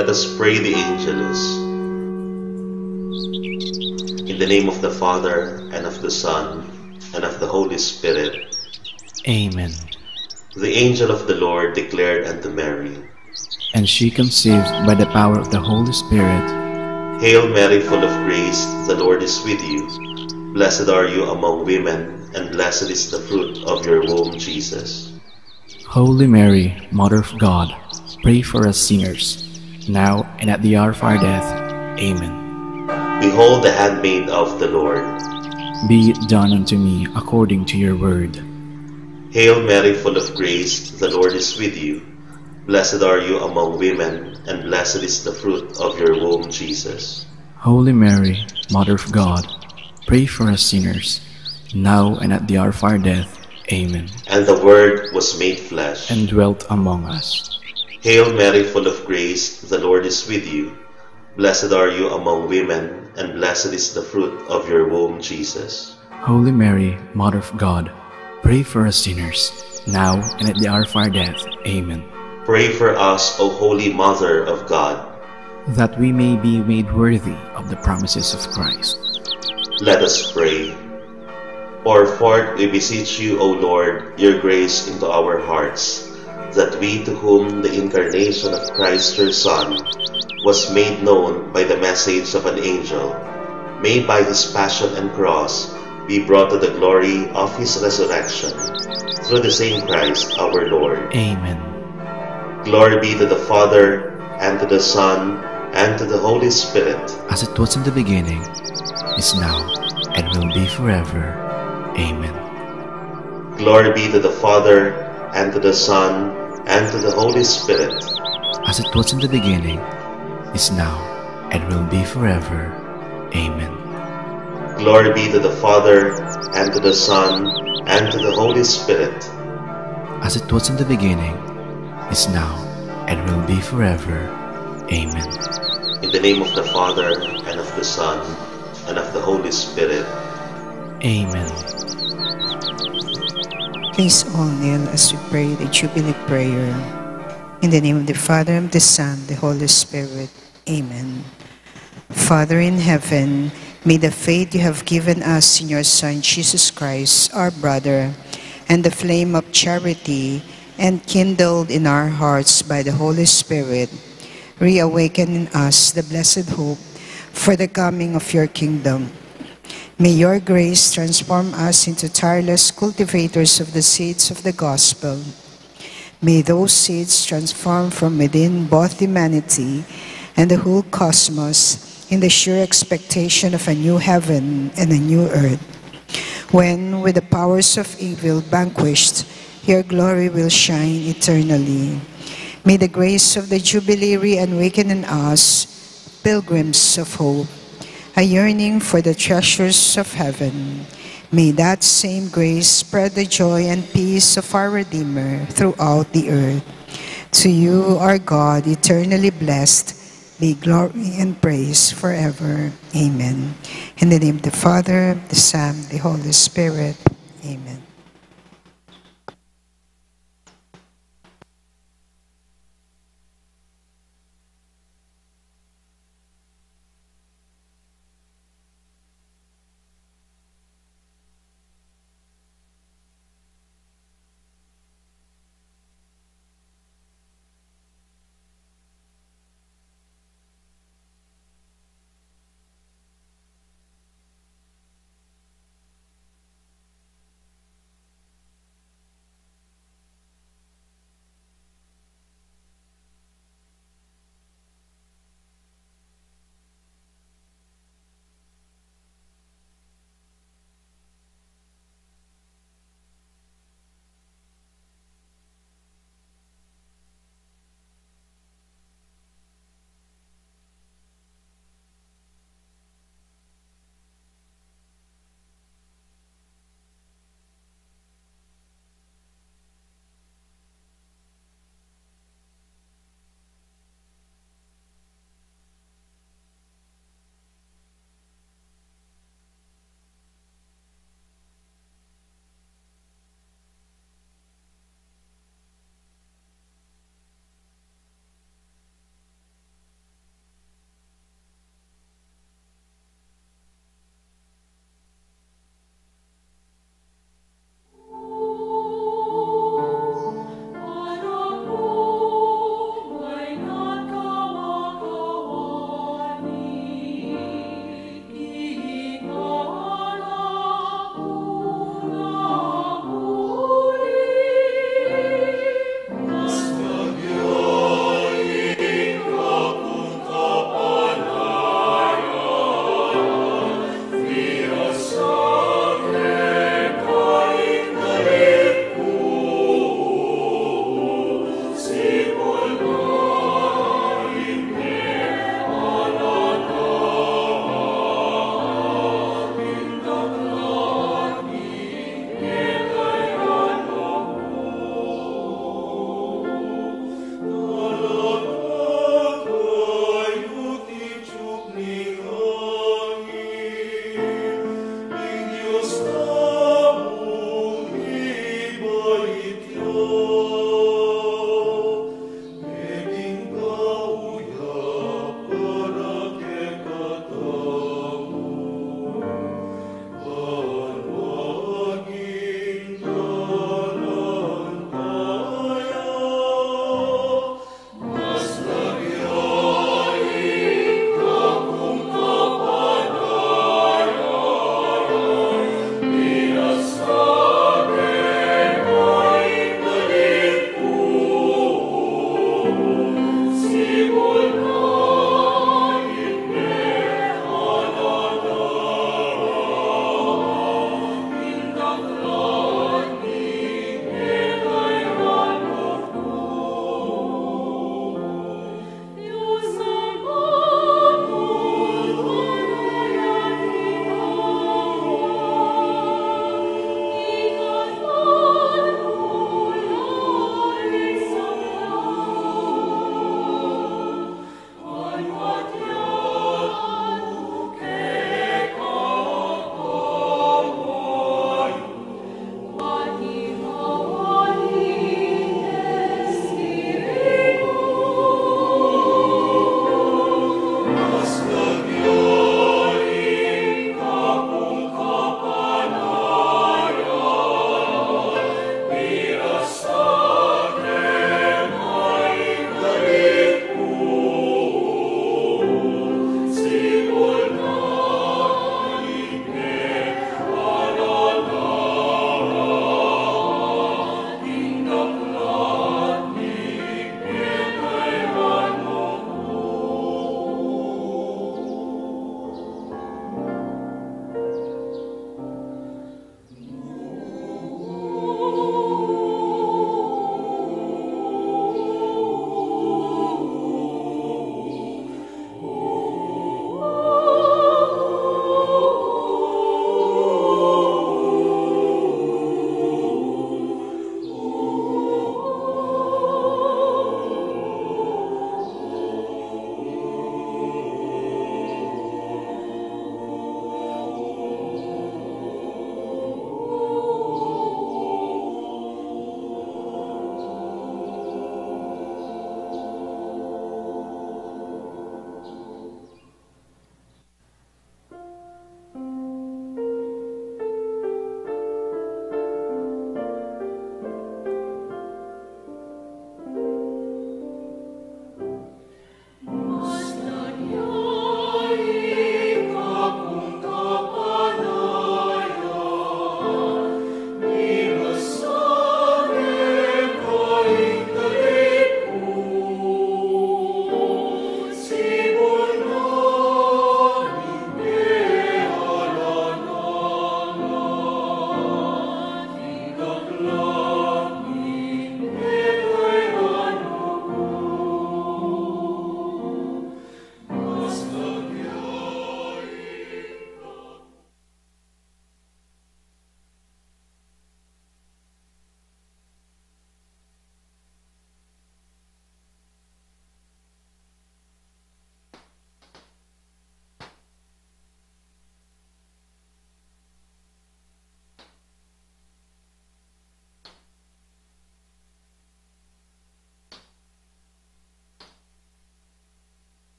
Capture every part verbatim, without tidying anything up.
Let us pray the Angelus. In the name of the Father, and of the Son, and of the Holy Spirit. Amen. The angel of the Lord declared unto Mary. And she conceived by the power of the Holy Spirit. Hail Mary, full of grace, the Lord is with you. Blessed are you among women, and blessed is the fruit of your womb, Jesus. Holy Mary, Mother of God, pray for us sinners, now and at the hour of our death. Amen. Behold the handmaid of the Lord. Be it done unto me according to your word. Hail Mary, full of grace, the Lord is with you. Blessed are you among women, and blessed is the fruit of your womb, Jesus. Holy Mary, Mother of God, pray for us sinners, now and at the hour of our death. Amen. And the Word was made flesh. And dwelt among us. Hail Mary, full of grace, the Lord is with you. Blessed are you among women, and blessed is the fruit of your womb, Jesus. Holy Mary, Mother of God, pray for us sinners, now and at the hour of our death. Amen. Pray for us, O Holy Mother of God. That we may be made worthy of the promises of Christ. Let us pray. Pour forth, we beseech you, O Lord, your grace into our hearts, that we, to whom the incarnation of Christ your Son was made known by the message of an angel, may by his passion and cross be brought to the glory of his resurrection, through the same Christ our Lord. Amen. Glory be to the Father, and to the Son, and to the Holy Spirit. As it was in the beginning, is now, and will be forever. Amen. Glory be to the Father, and to the Son, and to the Holy Spirit. As it was in the beginning, is now, and will be forever. Amen. Glory be to the Father, and to the Son, and to the Holy Spirit. As it was in the beginning, is now, and will be forever. Amen. In the name of the Father, and of the Son, and of the Holy Spirit. Amen. Please all kneel as we pray the Jubilee prayer. In the name of the Father, and of the Son, the Holy Spirit. Amen. Father in heaven, may the faith you have given us in your Son, Jesus Christ, our brother, and the flame of charity enkindled in our hearts by the Holy Spirit, reawaken in us the blessed hope for the coming of your kingdom. May your grace transform us into tireless cultivators of the seeds of the gospel. May those seeds transform from within both humanity and the whole cosmos in the sure expectation of a new heaven and a new earth, when, with the powers of evil vanquished, your glory will shine eternally. May the grace of the Jubilee reawaken in us pilgrims of hope, a yearning for the treasures of heaven. May that same grace spread the joy and peace of our Redeemer throughout the earth. To you, our God, eternally blessed, be glory and praise forever. Amen. In the name of the Father, the Son, the Holy Spirit. Amen.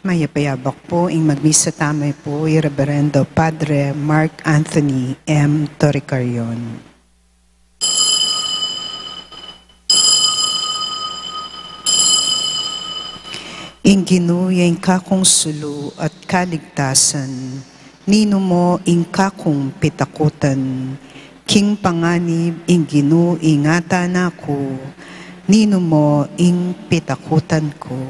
Mayap a yabak pu. Ing magmisa tamu pu i Reverendo Padre Mark Anthony M Torrecarion. Ing Ginu ya ing kakung sulu at kaligtasan, ninu mo ing kakung pitakutan? King panganib ing Ginu ingatan na ku, ninu mo ing pitakutan ku?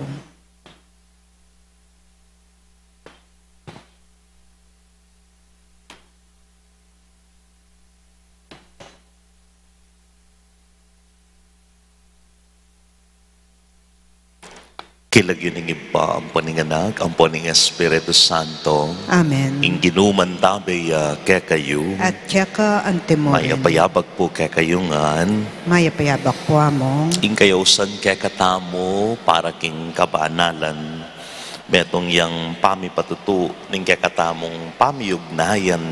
King lagyu ning Ibpa, ampo ning Anak, ampo ning Espiritu Santo. Amen. Ing Ginu mantabe ya kekayu. At keka antimurin. Mayap a yabak pu kekayu ngan. Mayap a yabak pu, Among. Ing kayausan kekatamu para king kabanalan, metung yang pamipatutu ning kekatamung pamiugnayan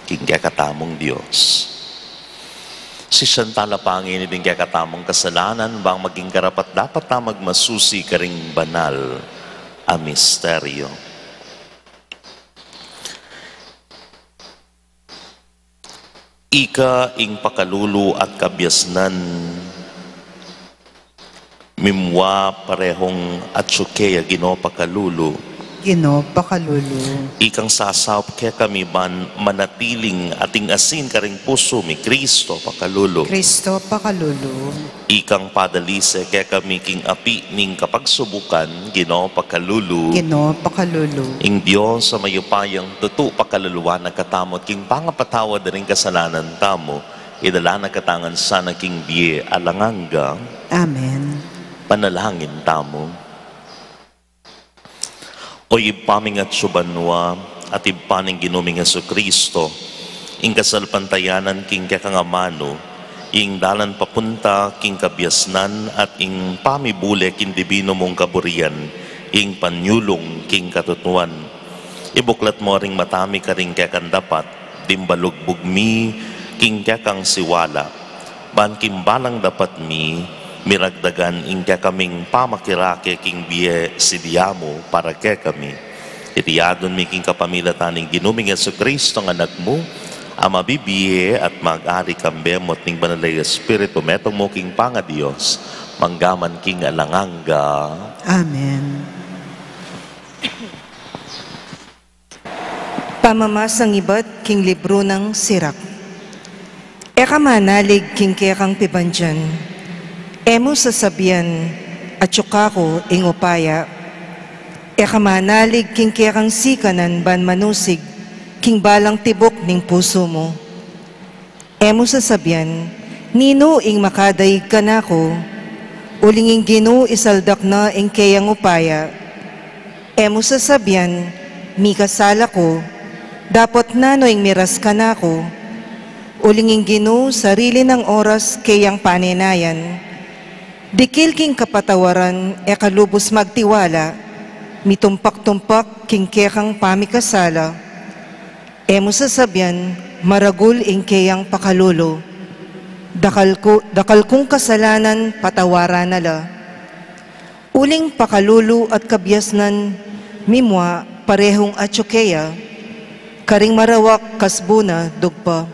king kekatamung Dios. Sisian tala pa ngeni ding kekatamung kasalanan, bang maging karapat-dapat ta magmasusi karing banal a misteryo. Ika ing pakalulu at kabiasnan, mimua parehung atyu keya, Ginu, pakalulu. Ginu, pakalulu. Ikang sasaup kekami ban manatiling ating asin karing pusu mi, Kristo, pakalulu. Kristo, pakalulu. Ikang padalise kekami king api ning kapagsubukan, Ginu, pakalulu. Ginu, pakalulu. Ing Dios a mayupayang tutu pakaluluan na katamu at king pangapatawad da ring kasalanan tamu, idala na katamu ngan sana king bie alang angga. Amen. Panalangin tamu. O Ibpa ming atsu banua at Ibpa ning Ginu ming Jesucristo, ing kasalpantayanan king kekang amanu, ing dalan papunta king kabiasnan at ing pamibule king dibinu mung kaburian, ing panyulung king katutuan. Ibuklat mo ring mata mi karing kekang dapat, dimbalugbug mi king kekang siwala, ban king balang dapat mi, miragdagan ing kekaming pamakirake king bie sidya mu para kekami. Iti adwan mi king kapamilatan ning Ginu ming Jesucristo nga Anak mu, a mabibie at mag-ari kambe mu at ning Banal a Espiritu, metung mu king pangaDios, manggaman king alang angga. Amen. Pamamasang ibat king libru nang Sirak. E ka manalig king kekang pibandian, e mu sasabian, "Atyu kaku ing upaya." E ka manalig king kekang sikanan ban manusig king balang tibuk ning pusu mu. E mu sasabian, "Ninu ing makadaig kanaku?" Uling ing Ginu isaldak na ing keyang upaya. E mu sasabian, "Mikasala ku, dapot nanu ing miras kanaku?" Uling ing Ginu sarili nang oras keyang panenayan. Dikil king kapatawaran, e ka lubus magtiwala, mitumpak-tumpak king kekang pamikasala. E mu sasabian, "Maragul ing keyang pakalulu. Dakal ku, dakal kung kasalanan, patawaran na la." Uling pakalulu at kabiasnan, mimua parehung atyu keya, karing marawak kasbu na dugpa.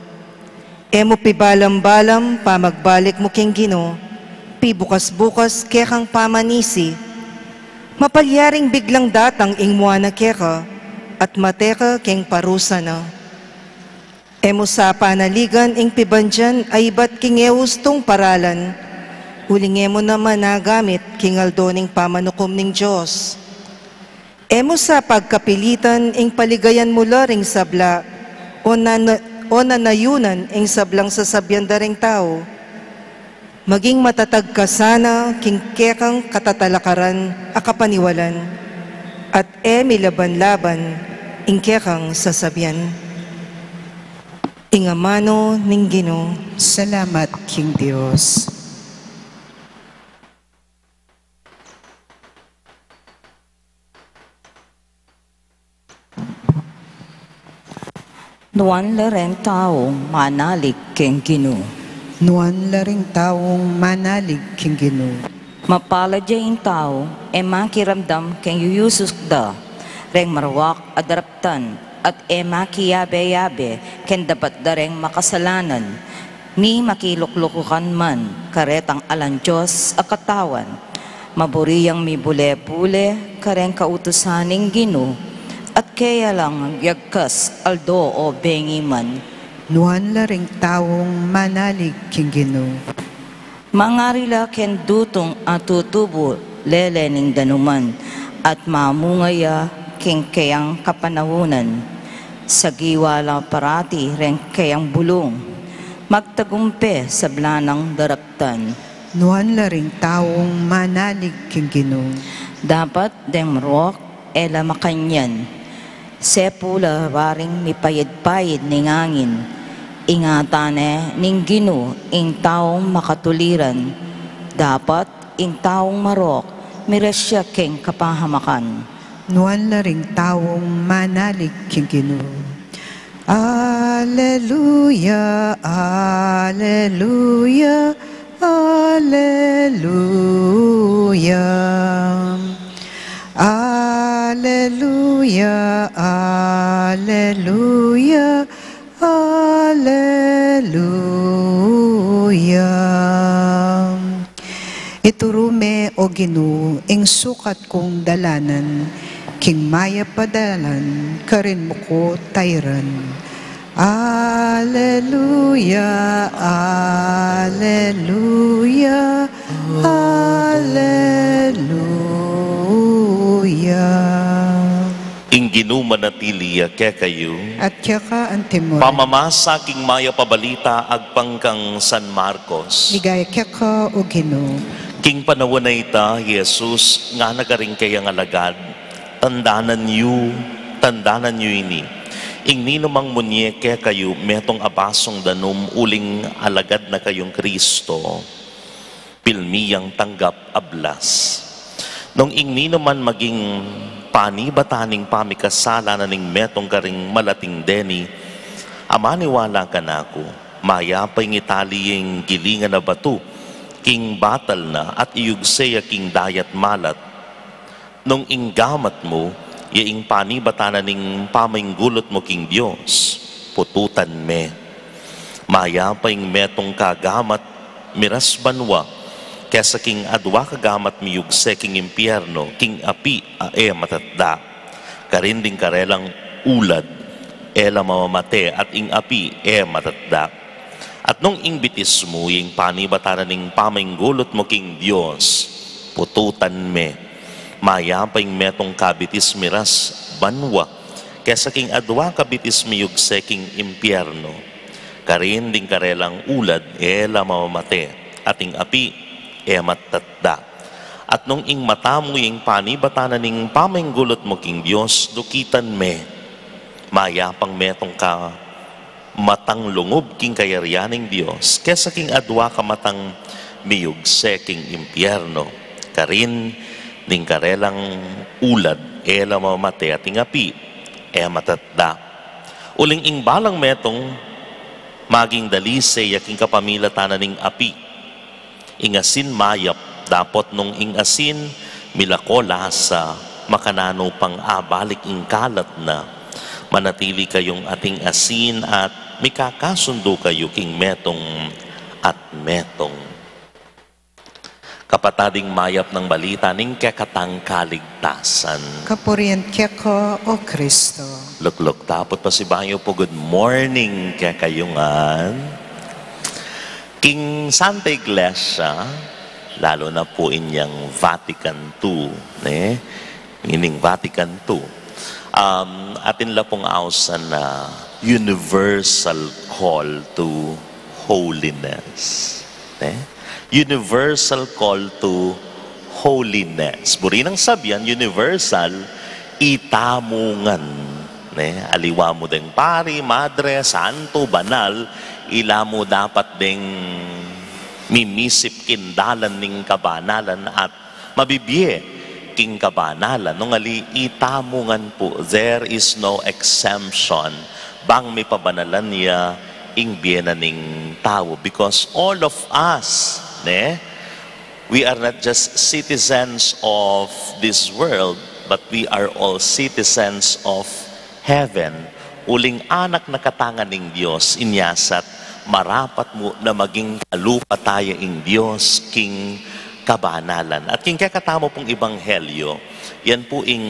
E mu pibalam-balam pamagbalik mu king Ginu, pibukas-bukas kekang pamanisi. Mapalyaring biglang datang ing mua na keka, at mate ka keng parusa na. E mu sa panaligan ing pibandian a ibat king e ustung paralan, uling e mu naman nagamit king aldo ning pamanukum ning Dios. E mu sa pagkapilitan ing paligayan mu la ring sabla, o nana-, o nanayunan ing sablang sasabian da ring tau. Maging matatag ka sana king kekang katatalakaran a kapaniwalan, at e milaban-laban ing kekang sasabian. Ing amanu ning Ginu. Salamat king Dios. Nuan la ring taung manalig king Ginu. Nuan la ring taung manalig king Ginu. Mapalad ya ing tau e makiramdam keng yuyusuk da reng maruak a daraptan, at e makiyabe-yabe keng dapat da reng makasalanan, ni makiluklukukan man karetang alang Dios a katawan. Maburi yang mibule-bule kareng kautusan ning Ginu, at kaya lang yagkas aldo o bengi man. Nuan la ring taung manalig king Ginu. Mangari la keng dutung a tutubu lele ning danuman, at mamunga ya keng keyang kapanahunan. Sagiwa la parati reng keyang bulung, magtagumpe sabla nang daraptan. Nuan la ring taung manalig king Ginu. Dapat deng maruak e la makanyan. Sepu la waring mipayid-payid ning angin. Ingatan ne ning Ginu ing taung makatuliran. Dapat ing taung maruak miras ya keng kapahamakan. Nuan la ring taung manalig king Ginu. Aleluya, aleluya, aleluya. Aleluya, aleluya, aleluya. Ituru me, O Ginu, ing sukat kung dalanan, king mayap a dalan karin mu ku tairan. Aleluya, aleluya, aleluya. Ing Ginu manatili ya kekayu. At keka antimurin. Pamamasa king mayap a balita agpang kang San Marcos. Ligaya keka, O Ginu. King panaun a ita, i Jesus ngana karing keyang alagad, tandanan yu, tandanan yu ini. Ing ninumang munye kekayu metung a basung danum uling alagad na kayung Kristo, pilmi yang tanggap a blas. Nung ing ninuman maging panibatan ning pamikasala na ning metung karing malating deni a maniwala kanaku, mayap a ing itali ya ing gilingan a batu king batal na at iyugse ya king dayat malat. Nung ing gamat mu ya ing panibatan na ning pamanggulut mu king Dios, pututan me. Mayap a ing metung ka gamat miras banua kesa king adua ka gamat miyugse king impierno, king api a e matatda. Karin ding karelang ulad e la mamamate at ing api e matatda. At nung ing bitis mu ya ing panibatan na ning pamanggulut mu king Dios, pututan me. Mayap a ing metung ka bitis miras banua kesa king adua ka bitis miyugse king impierno. Karin ding karelang ulad e la mamamate at ing api e matatda. At nung ing mata mu ya ing panibatan na ning pamanggulut mu king Dios, dukitan me. Mayap a ing metung ka matang lungub king kayarian ning Dios kesa king adua ka matang miyugse king impierno. Karin ding karelang ulad e la mamamate at ing api e matatda. Uling ing balang metung maging dalise ya king kapamilatan na ning api. Ing asin mayap, dapot nung ing asin milako lasa, makananu pang abalik ing kalat na. Manatili kayung ating asin at mikakasundu kayu king metung at metung. Kapatad, ing mayap nang balita ning kekatang kaligtasan. Kapurian keka, O Kristo. Lukluk ta pu't pasibayu pu, good morning kekayu ngan. King Santa Iglesia, lalu na pu inyang Vatican two, ne? Ining Vatican two. Um, atin la pung ausan na universal call to holiness. Ne? Universal call to holiness. Buri nang sabian, universal, itamu ngan. Ne? Aliwa mu deng pari, madre, santo, banal, ila mu dapat deng mimisip king dalan ning kabanalan at mabibie king kabanalan. Nung ali, itamu ngan pu, there is no exemption. Bang mipabanalan ya ing bie na ning tau, because all of us, ne, We are not just citizens of this world, but we are all citizens of heaven. Uling anak na katamu ning Dios, inya sat marapat mu na maging kalupa taya ing Dios king kabanalan. At king kekatamu pung ebanghelyo, yan pu ing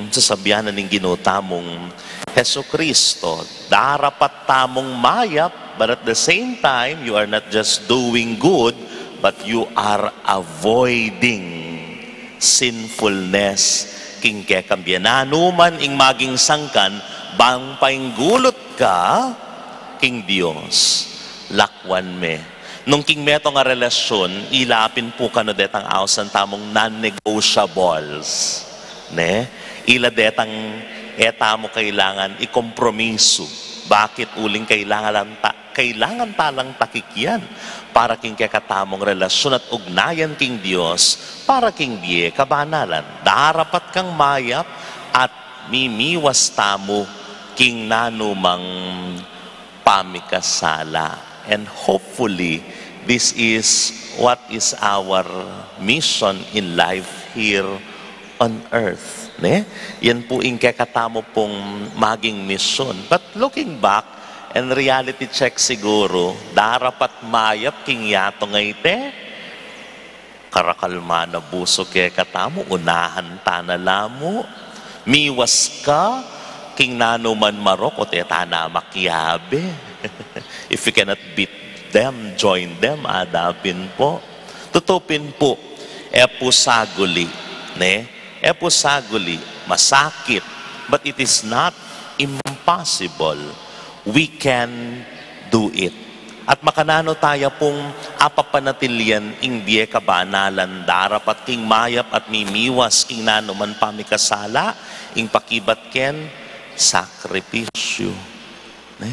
sasabian na ning Ginu tamung Jesucristo, darapat tamung mayap, but at the same time, you are not just doing good, but you are avoiding sinfulness king kekang bie. Nanu man ing maging sangkan, bang painggulut ka king Dios, lakwan me. Nung king metung a relasyun, ila pin pu kanu detang ausan tamung non-negotiables, ne? Ila detang e tamu kailangan ikompromisu. Bakit? Uling kailangan ta, kailangan ta lang takikyan para king kekatamung relasyun at ugnayan king Dios, para king bie kabanalan. Darapat kang mayap at mimiwas tamu king nanumang pamikasala. And hopefully, this is what is our mission in life here on earth, ne? Yan pu ing kekatamu pung maging misyon. But looking back and reality check siguru, darapat mayap king yatu ngeni, karakal man a busu kekatamu, unahan ta na la mu. Miwas ka king nanuman marok, o te ta na makiabe. If you cannot beat them, join them, ada pin pu. Tutu pin pu, e pu saguli, ne? E pu saguli, masakit, but it is not impossible. We can do it. At makananu taya pung apapanatilian ing bie kabanalan, darapat king mayap at mimiwas king nanuman pamikasala? Ing pakibat ken, sakripisyu. Ne?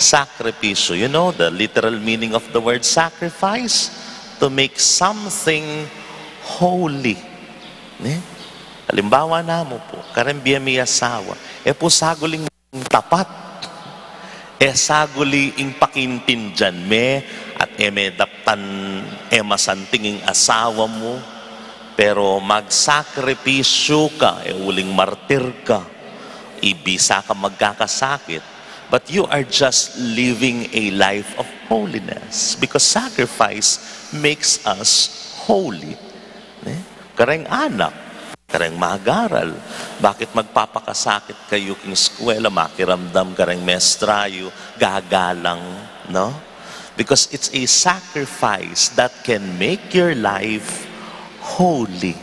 Sakripisyu. You know the literal meaning of the word sacrifice? To make something holy. Ne? Halimbawa namu pu, kareng bie mi asawa, e pu saguli ing tapat. E saguli ing pakiintindian me at e me daptan, e masanting ing asawa mu. Pero magsakripisyu ka, e uling martir ka, ibisa ka magkakasakit, but you are just living a life of holiness because sacrifice makes us holy. Ne? Kareng anak, kareng mag-aral, bakit magpapakasakit kayu king eskwela? Makiramdam kareng mestra yu, gagalang, no? Because it's a sacrifice that can make your life holy.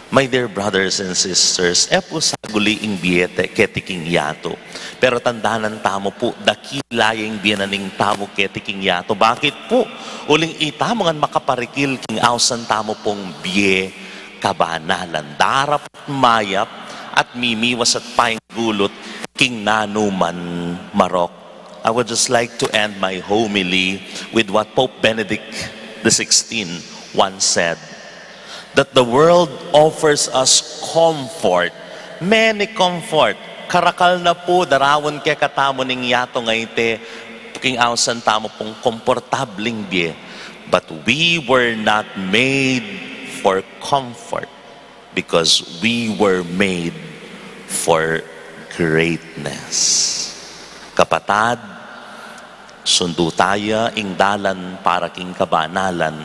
My dear brothers and sisters, e pu saguli ing bie te keti king yatu. Pero tandanan tamu pu, dakila ya ing bie na ning tau keti king yatu. Bakit pu? Uling itamu ngan makaparikil king ausan tamu pung bie kabanalan, darapat mayap at mimiwas at painggulut king nanuman marok. I would just like to end my homily with what Pope Benedict the sixteenth once said, that the world offers us comfort, many comfort. Karakal na pu, daraun kekatamu ning yatu ngeni, king ausan tamu pung komportabling bie. But we were not made for comfort because we were made for greatness. Kapatad, sundu taya ing dalan para king kabanalan,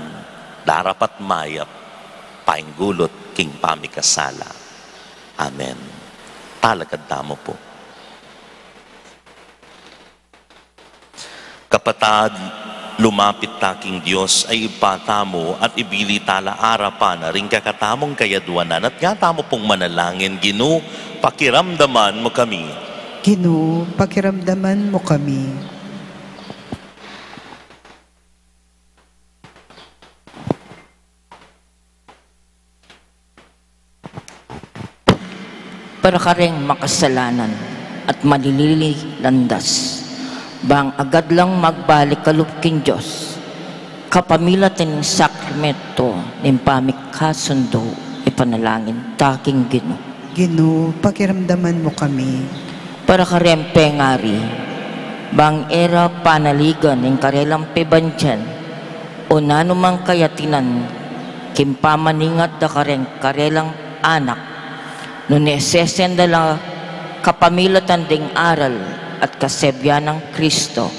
darapat mayap, painggulut king pamikasala. Amen. Talakad tamu pu. Kapatad, lumapit ta king Dios a Ibpa tamu at ibili tala arapan na ring kekatamung kayadwanan at nga tamu pung manalangin, Ginu, pakiramdaman mu kami. Ginu, pakiramdaman mu kami. Para kareng makasalanan at malililing landas, bang agad lang magbalik kalub king Dios, kapamilatan ning sakramento ning pamikasundu, ipanalangin ta king Ginu. Ginu, pakiramdaman mu kami. Para kareng pengari, bang e ra panaligan ing karelang pebandian, o nanu mang kayatinan, king pamaningat da kareng karelang anak, nune sesen da la kapamilatan ding aral at kasebian nang Kristo,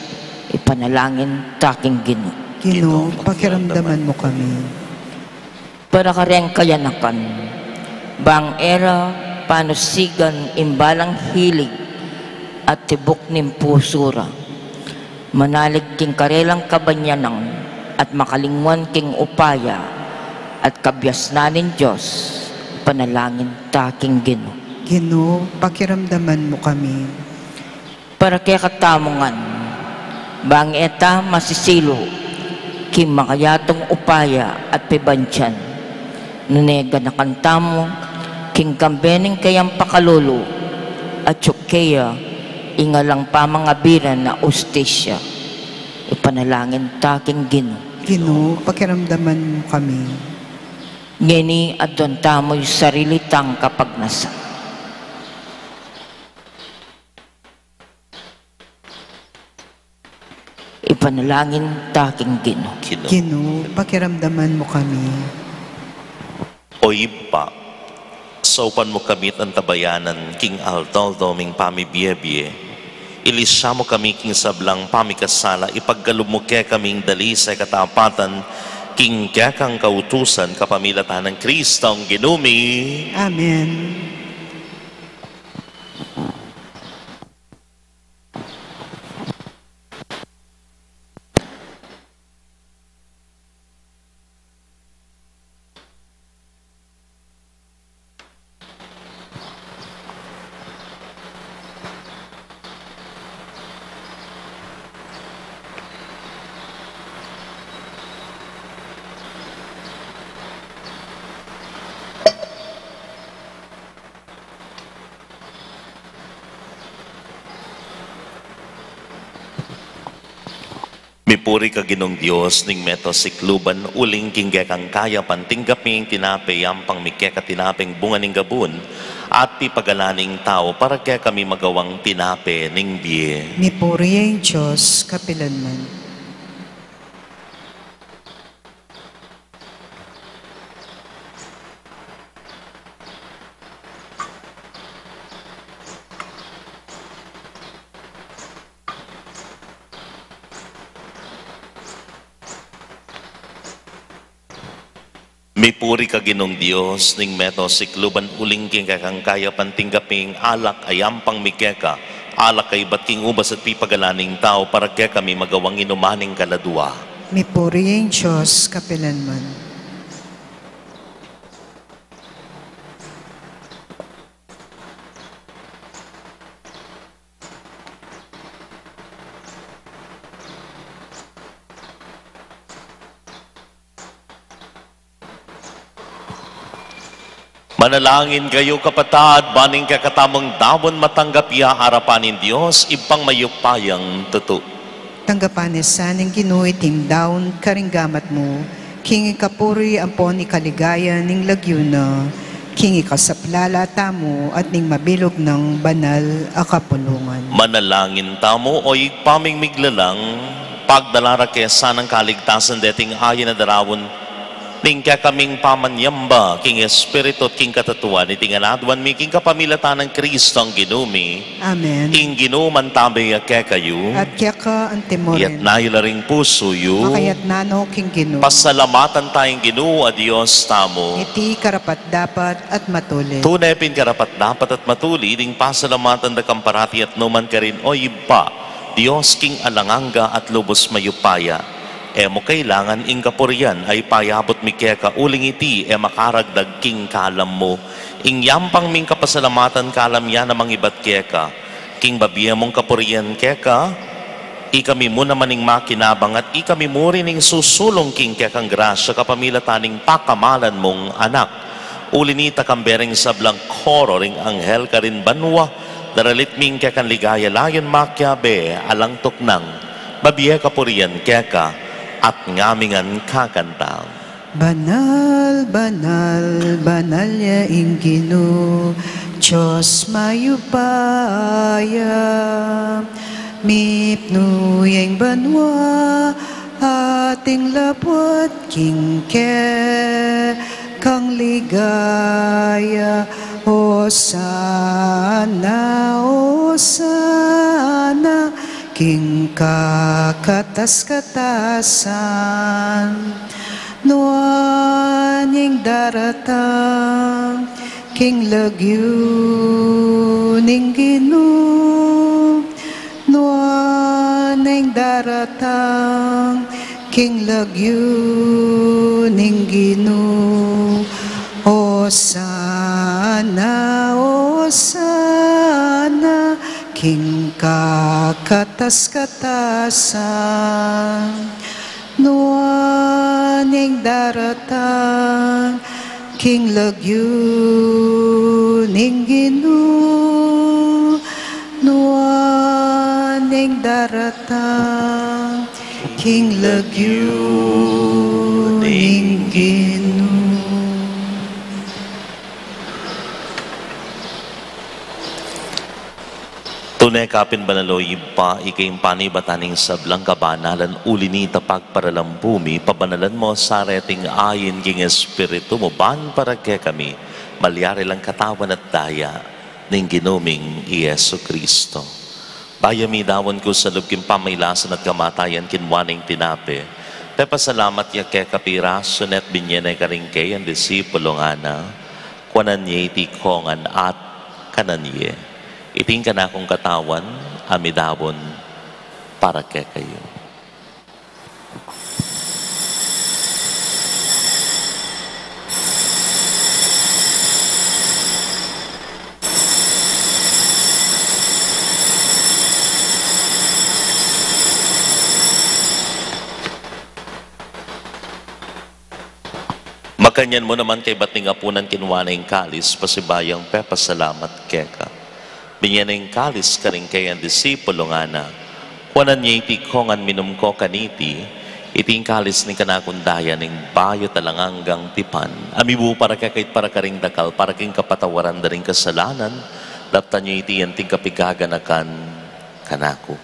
ipanalangin ta king Ginu. Ginu, pakiramdaman mu kami. Para kareng kayanakan, bang e ra panusigan ing balang hilig at tibuk ning pusu ra, manalig king karelang kabanyanan at makalingwan king upaya at kabiasnan ning Dios, ipanalangin ta king Ginu. Ginu, pakiramdaman mu kami. Para kekatamu ngan, bang e ta masisilu king makayatung upaya at pibandian, nune ganakan tamu king kambe ning kayang pakalulu, atiu keya ing alang pamangabiran a ustisya, ipanalangin ta king Ginu. Ginu, pakiramdaman mu kami. Ngeni aduan tamu ing sarili tang kapagnasan. Ipanalangin ta king Ginu. Ginu, pakiramdaman mu kami. O Ibpa, saupan mu kami at antabayanan king aldo-aldo ming pamibie-bie. Ilisya mu kami king sablang pamikasala, ipagkalub mu kekami ing dalisay katapatan king kekang kautusan kapamilatan nang Kristong Ginu mi. Amen. Mipuri ka Ginung Dios ning meto sikluban, uling king kekang kayapan tinggap mi ing tinape, yampang mi keka tinapeng bunga ning gabun at pipagalan ning tau, para kekami magawang tinape ning bie. Mipuri ya ing Dios kapilanman. Mipuri ka Ginung Dios ning meto sikluban, uling king kekang kayapan tinggap mi ing alak a yampang mi keka, alak a ibat king ubas at pipagalan ning tau, para kekami magawang inuman ning kaladua. Mipuri ya ing Dios kapilanman. Manalangin kayu, kapatad, ban ing kekatamung daun matanggap ya arapan ning Dios, Ibpang mayupayang tutu. Tanggapan na sa ning Ginu iting daun karing gamat mu, king ikapuri ampon ikaligaya ning lagyu na, king ikasaplala tamu at ning mabilug nang banal a kapulungan. Manalangin tamu. O Ibpa ming miglalang, pagdala ra ke sanang kaligtasan deting ayan a daraun ning kekaming pamanyamba king espiritu at king katatuan, iti ngan aduan mi king kapamilatan nang Kristong Ginu mi. Amen. Ing Ginu mantabe ya kekayu. At keka anti mu rin. Iyatas yu la ring pusu yu. Makayatas no king Ginu. Pasalamatan taya ing Ginu a Dios tamu. Iti karapat-dapat at matulid. Tune pin karapat-dapat at matulid ing pasalamatan da ka parati at nu man karin, O Ibpa, Dios king alang angga at lubus mayupaya. E mu kailangan ing kapurian a ipayabut mi keka, uling iti e makaragdag king kalam mu. Ing yampang ming kapasalamatan kalam ya namang ibat keka, king babie mung kapurian keka, ikami mu naman ing makinabang at ikami mu rin ing susulung king kekang grasya kapamilatan ning pakamalan mung Anak. Uli na nita, kambe ring sablang koro ring anghel karin banua, daralit mi ing kekang ligaya layun makiabe alang tuknang. Babie kapurian keka at ngamingan kakanta. Banal, banal, banal ya ing Ginu, Dios mayupaya. Mipnu ya ing banua ating labuad king kekang ligaya. Osana, Osana, king kakatas-katasan. Nuan ing daratang king lagyu ning Ginu. Nuan ing daratang king lagyu ning Ginu. Osana, Osana, king kakatas-katasan. Nuan ing daratang king lagyu ning Ginu. Nuan ing daratang king lagyu ning Ginu. Tune ka pin banal, o Ibpa, ika ing panibatan ning sablang kabanalan, uli na nita pagparalampu mi, pabanalan mu sa reting ain king Espiritu mu, ban para kekami malyari lang katawan at daya ning Ginu ming i Jesu-Cristo. Bayu mi daun ku sa lub king pamailasan at kamatayan, kinua ne ing tinape, pepasalamat ya keka, pirasu ne at binye ne karing kayang disipulo, ngana: Kuanan ye iti kongan at kanan ye. Iti ing kanakung katawan, a midaun para kekayu. Makanyan mu naman, kaybat ning apunan, kinua ne ing kalis, pasibayu yang pepasalamat keka, binye ne ing kalis karing kayang disipulo, ngana: Kuanan ye iti kongan, minum ko kaniti, iti ing kalis ning kanakung daya ning bayu at alang anggang tipan, a mibubu para keka at para karing dakal para king kapatawaran da ring kasalanan. Daptan ye iti anting kapigaganakan kanaku.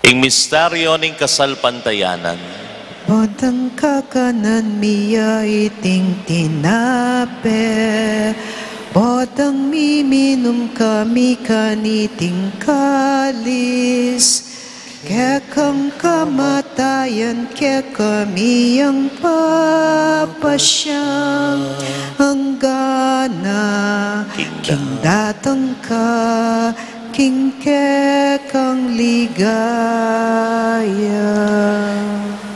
Ing misteryu ning kasalpantayanan. Potang kakanan mi ya iting tinape, potang miminum kami kaniting kalis, kekang kamatayan kekami yang papasyang, anggana king datang ka king kekang ligaya.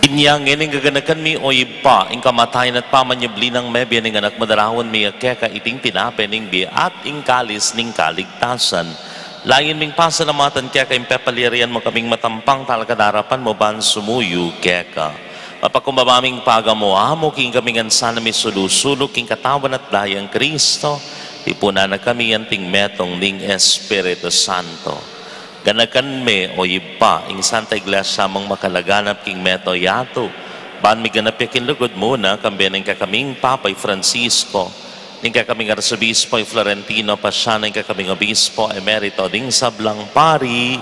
Inya ngeni gaganakan mi, o Ibpa, ing kamatayan at pamanyubli nang mebie ning Anak mu, daraun mi ya keka iting tinape ning bie at ing kalis ning kaligtasan. Layun ming pasalamatan keka ing pepalyarian mu kaming matampang talakad king arapan mu ban sumuyu keka. Mapakumbaba ming pagamu-amu king kaming ngan sana misulu-sulu king katawan at dayang Kristo, tipunan na kami anting metung ning Espiritu Santo. Ganakan me, o Ibpa, ing Santa Iglesia mung makalaganap king mabilug a yatu, ban miganap ya king lugud mu na, kambe ning kekaming Papa i Francisco, ning kekaming Arsobispo i Florentino Paciano, ning kekaming Obispo Emerito, ding sablang pari,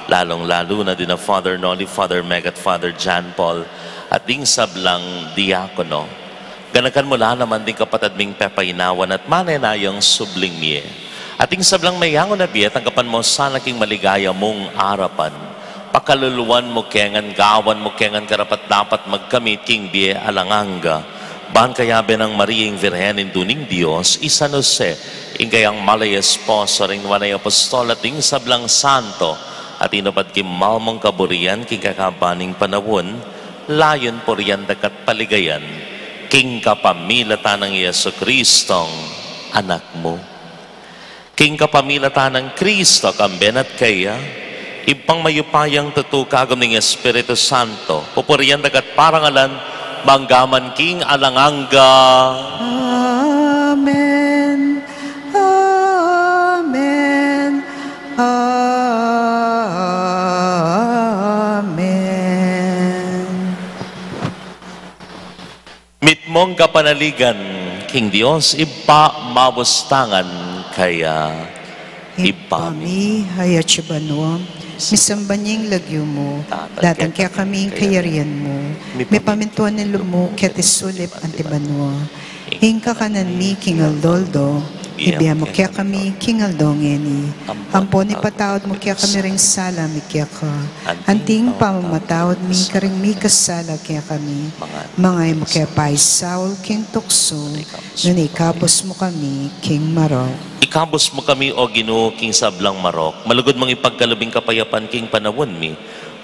lalung-lalu na dina Father Noli, Father Meg at Father John Paul, at ding sablang diakono. Ganakan mu la naman ding kapatad ming pepainawan at manenayang subling mie. At ding sablang meyangu na bie, tanggapan mu sana king maligaya mung arapan. Pakaluluan mu ke ngan gawan mu ke ngan karapat-dapat magkamit king bie alang angga. Ban kayabe nang Maria ing Virgen Indu ning Dios, i San Jose, ing kayang mal a esposo, ring nuan a apostol at ding sablang santo, a tinupad king mal mung kaburian king kekaban ning panaun, layun purian daka't paligayan, king kapamilatan nang Jesucristong Anak mu. King kapamilatan nang Kristo, kambe na at kaya, Ibpang mayupayang tutu, kagum ning Espiritu Santo, pupurian daka't parangalan, mangga man king alang angga. Amen. Amen. Amen. Mong kapanaligan king Dios, Ibpa, mabustangan kaya. Ibpa mi, atsu ka banua, misamban ya ing lagyu mu, datang kekami ing kayarian mu, mipamintuan ing lub mu keti sulip anti banua. Ing kakanan mi king aldo-aldo, ibie mu kekami king aldo ngeni. Ampon ipatawad mu kekami ring sala mi keka, anti ing pamamatawad mi karing mikasala kekami. Manga e mu ke paisaul king tuksu, nune ikabus mu kami king marok. Ikabus mu kami, O Ginu, king sablang marok. Malugud mung ipagkalub ing kapayapan king panaun mi.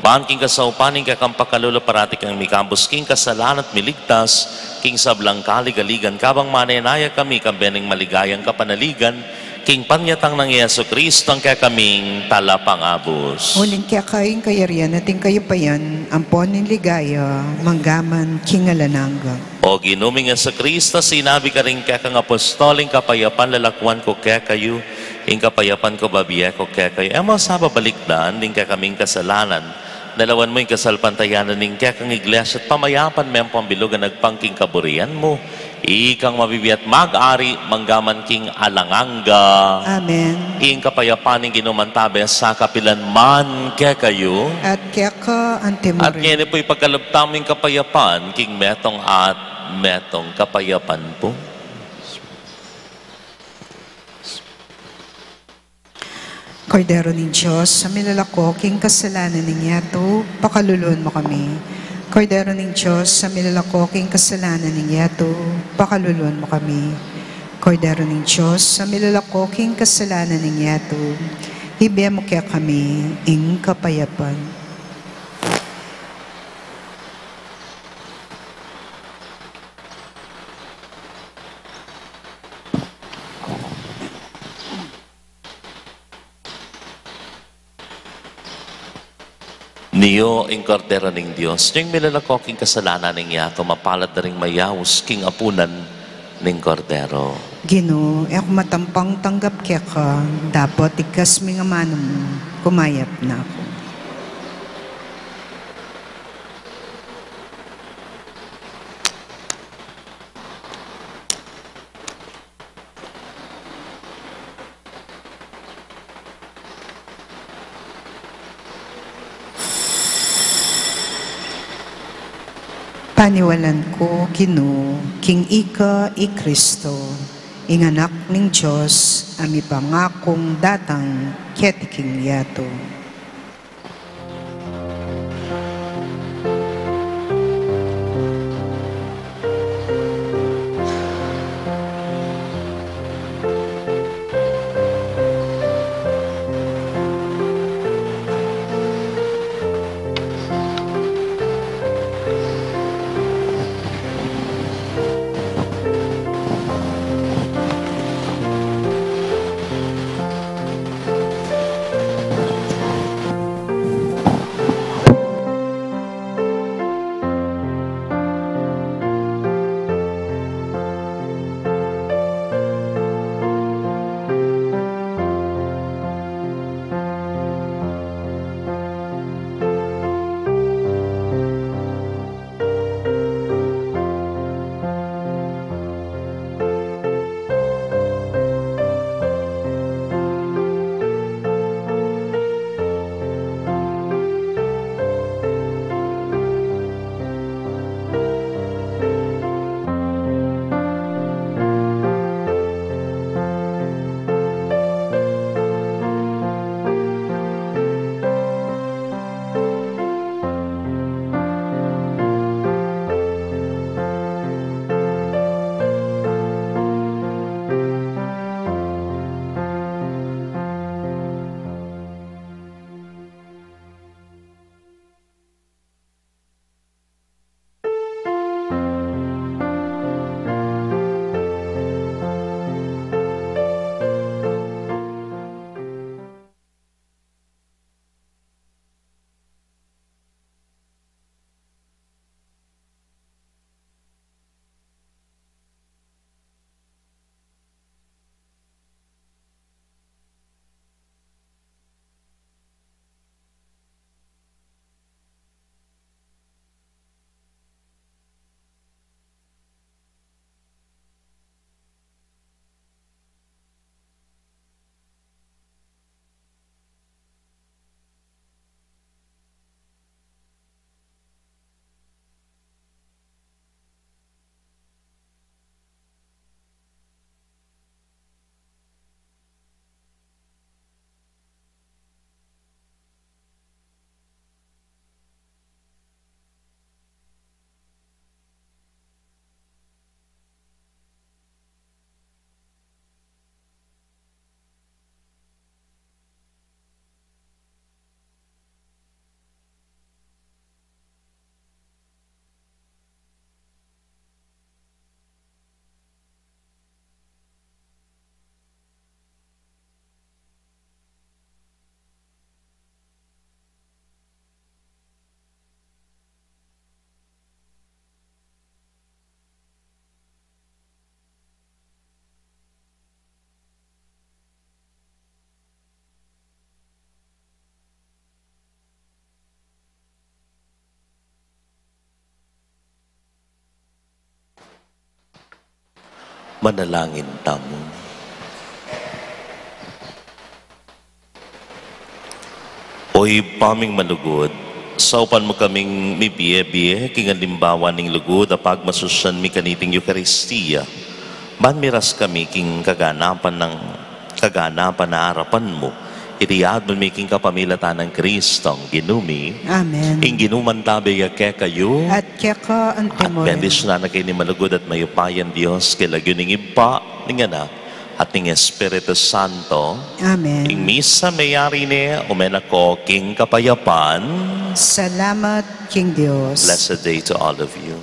Ban king kasaupan ning kekang pakalulu parati kang mikabus king kasalanan at miligtas king sablang kaligaligan, kabang manenaya kami kambe ning maligayang kapanaligan king panyatang nang Jesucristo, ing kekaming Talapangabus. Uling keka ing kayarian at ing kayupayan, ampon ing ligaya, manggaman king alang angga. O Ginu ming Jesucristo, sinabi karing kekang apostol, ing kapayapan lalakuan ku kekayu, ing kapayapan ku bibie ku kekayu. E mu sa babalikdan ding kekaming kasalanan. Nanu, lawan mu ing kasalpantayanan ning kekang Iglesia at pamayapan me ampon bilugan agpang king kaburian mu. Ikang mabibie at mag-ari manggaman king alang angga. Amen. Ing kapayapan ning Ginu mantabe sa kapilan man kekayu. At keka anti mu rin. At ngeni pu ipagkalub tamu ing kapayapan king metung at metung. Kapayapan pu. Kordero ning Dios, a milalako king kasalanan ning yatu, pakalulwan mu kami. Kordero ning Dios, a milalako king kasalanan ning yatu, pakalulwan mu kami. Kordero ning Dios, a milalako king kasalanan ning yatu, ibie mu kekami ing kapayapan. Nio ing Kordero ning Dios, nio ing milalako king kasalanan ning yatu, mapalad da ring mayaus king apunan ning Kordero. Ginu, e ku matampang tanggap keka, dapot igkas mu ing amanu mu, kumayap na ku. Paniwalan ku, Ginu, king ika i Kristo, ing Anak ning Dios, a mipangakung datang keti king yatu. Manalangin tamu. O Ibpa ming malugud, saupan mu kaming mibie-bie king alimbawa ning lugud a pagmasusyan mi kaniting Eukaristia. Ban miras kami king kaganapan ng kaganapan a arapan mu. Iti aduan mi king kapamilatan nang Kristong Ginu mi. Amen. Ing Ginu mantabe ya kekayu. At keka antimurin. Bendisyunan na kayu ning malugud at mayupayang Dios, king lagyu ning Ibpa, ning Anak, at ning Espiritu Santo. Amen. Ing misa meyari ne, ume na ko king kapayapan. Salamat king Dios. Blessed day to all of you.